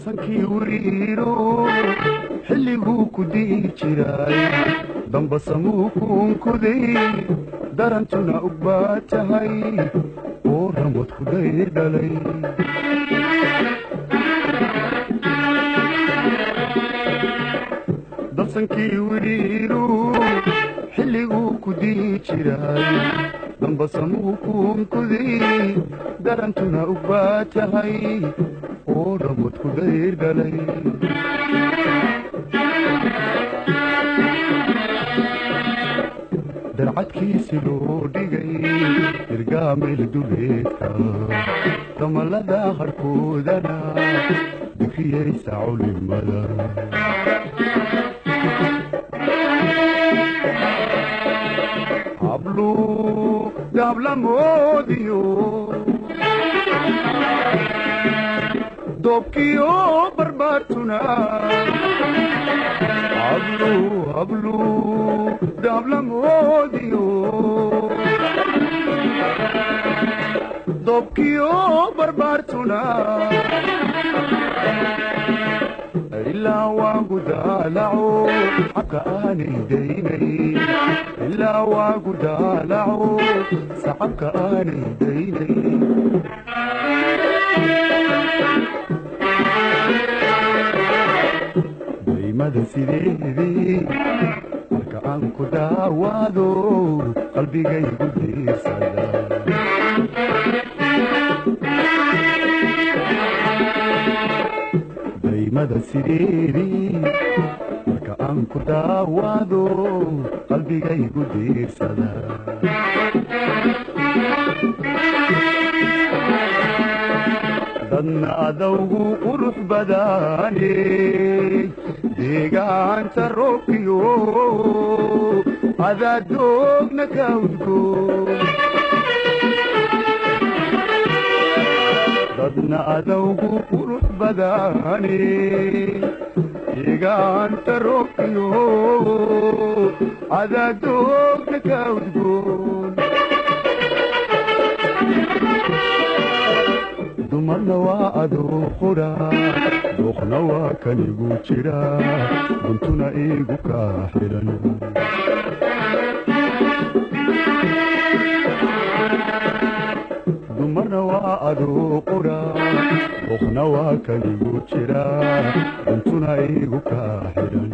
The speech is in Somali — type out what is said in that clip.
Dabsankii wiriiro xilliguu ku di'i jiray, damba samuu kuunkuday, darantuna ugbaa tahay oo ramad ku dayr dhalay. Dabsankii wiriiro xilliguu ku di'i jiray, damba samuu kuunkuday, darantuna ugbaa tahay oo ramad ku dayr dhalay. Darcadkiisi loo dhigay irgaameel duleedka, damalada harkoodana dikriyaysa culimada. Hablu gaablamoodiyo doobkiyo barbaartuna, hablu hablu daablamoodiyo doobkiyo barbaartuna, ilaa waagu daalaco xabka aanay daynay, ilaa waagu daalaco sacabka aanay daynay. Daymada sideedii marka aan ku daawaado qalbigaygu diirsada. Daymada sideedii marka aan ku daawaado qalbigaygu diirsada. Dadna adowgu qurux badane deegaanta roobkiyo adaadoogna ka udgo. Dadna adowgu qurux badane deegaanta roobkiyo adaadoogna ka udgoon. Dumarna waa adoo qura, dooqna waa kanigu jira, buntuna iigu kaa xidhan. Dumarna waa adoo qura, dooqna waa kanigu jira, buntuna iigu kaa xidhan.